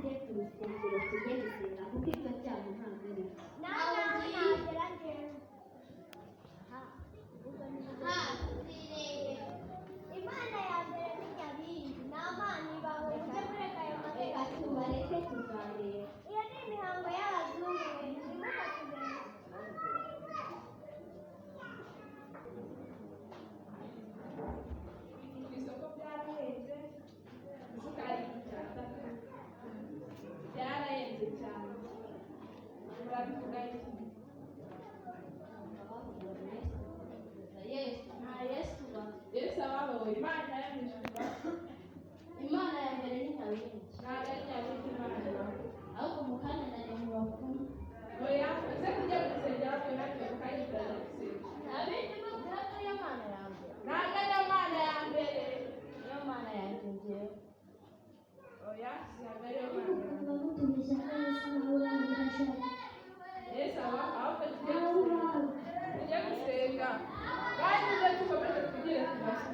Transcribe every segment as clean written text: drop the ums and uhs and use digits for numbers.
Tujye ku rusengero, tujye gusenga, kuko ibyo byago ntabwo ari byo. Nawe nagera njyewe. Zirebe. Imana ya mbere ni Nyabingi, nta Mana ibaho, mujye mureka ayo Reka mateka. tubareke, tuzareba. Iyo ni imihango y'abazungu, ntimukatubeshye. Ku isoko byarahenze, isukari icyatatu byarahenze cyane. Murabivuga iki? Yesu, nta Yesu ba. Yesu abaho, Imana yo mu ijuru ibaho. Imana ya mbere ni Nyabingi. Ntabwo ari Nyabingi Imana ibaho. Ahubwo mu kanya najya mu bapfumu. Oya, ese tujye gusengera twe natwe mu kanya turaza gusenga. Nyabingi mubwira ko ariyo Mana ya mbere. Ntabwo ariyo Mana ya mbere. Niyo Mana yanjye njyewe. Oya, ntabwo ariyo Mana ya mbere. Mutubeshya ko Yesu abaho, murashaka. Yesu abaho, ahubwo tujye gusenga, tujye gusenga kandi muze dukomeze twigire ku mashyi.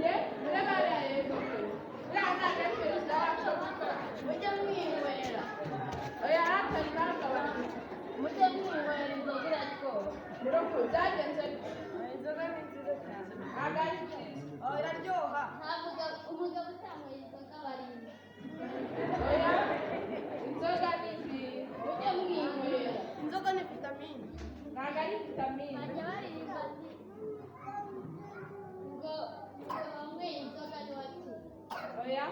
Ye, murebe hariya hepfo pe. Uriya ntabwo ari perezida wacu ubikora. Mujye mwinywera. Oya, hatari bakabashije. Mujye mwinywera, inzoga iraryoha. Muroko byagenze bite? Inzoga ni nziza cyane. Ntabwo ari byiza. Oh, iraryoha. Nta mugabo, umugabo utanyweye inzoga aba ari imbwa. Oya, inzoga ni nziza. Mujye mwinywera. Inzoga ni vitamine. Ntabwo ari vitamine. Bajya baririmba ati ngo umugabo wanyweye inzoga ni we akira. Oya,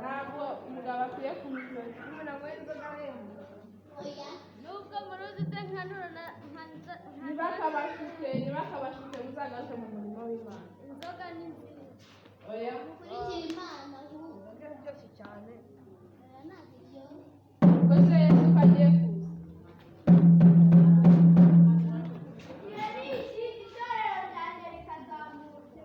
ntabwo umugabo akwiye kunywa inzoga. Umuntu anyweye inzoga aremba. Oya, nubwo muruzi se nkanura na nkanza. Ntibakabashuke, ntibakabashuke, muzagaruke mu murimo w'Imana. Inzoga ni nziza. Oya. Ukurikira Imana ahubwo. Inzoga iraryoshye cyane. Oya, ntabwo iryoha. Ubwo se Yesu ko agiye kuza? Iyo ni iki, itorero ryanjye rikazamuka.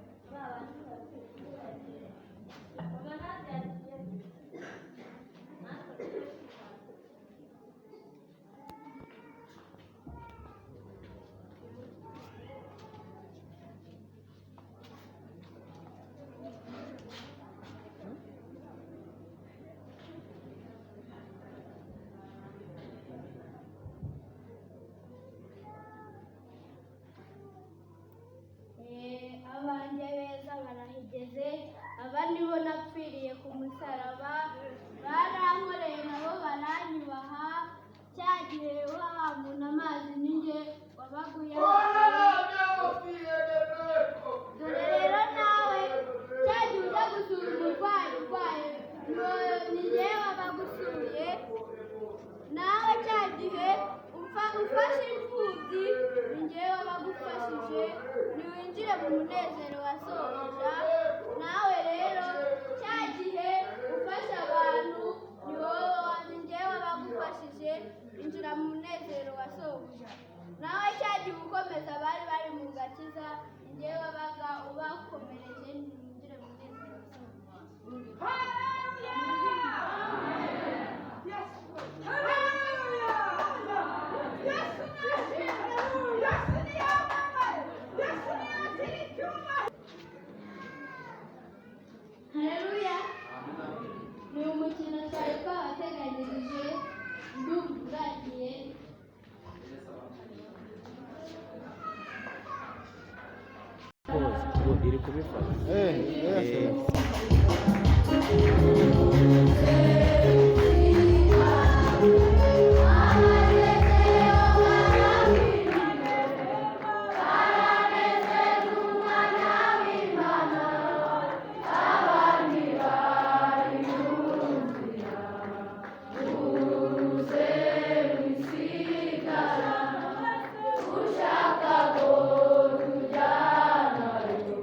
Abanjye beza barahigeze, aba nibo napfiriye ku musaraba, barankoreye nabo baranyubaha, cya gihe wa muntu amazi ninjye wabaguye. Dore rero nawe, cya gihe ujya gusura umurwayi urwaye, ni njyewe wabagusuye. Nawe cya gihe ufashe imfubyi, ni njyewe wabagufashije, ntiwinjire mu munezero wa sobuja. Nawe rero cya gihe ufasha abantu, ni wowe, ni njyewe wabagufashije, injira mu munezero wa sobuja. Nawe cya gihe ukomeza abari bari mu gakiza, ni njyewe wabaga ubakomereje, ntiwinjire mu munezero wa sobuja. Haleluya! Ni umukino twari twabateganyirije, ndumva urangiye. Pause. Ubu iri kubifata. Eh, Ushaka ko tujyana yo.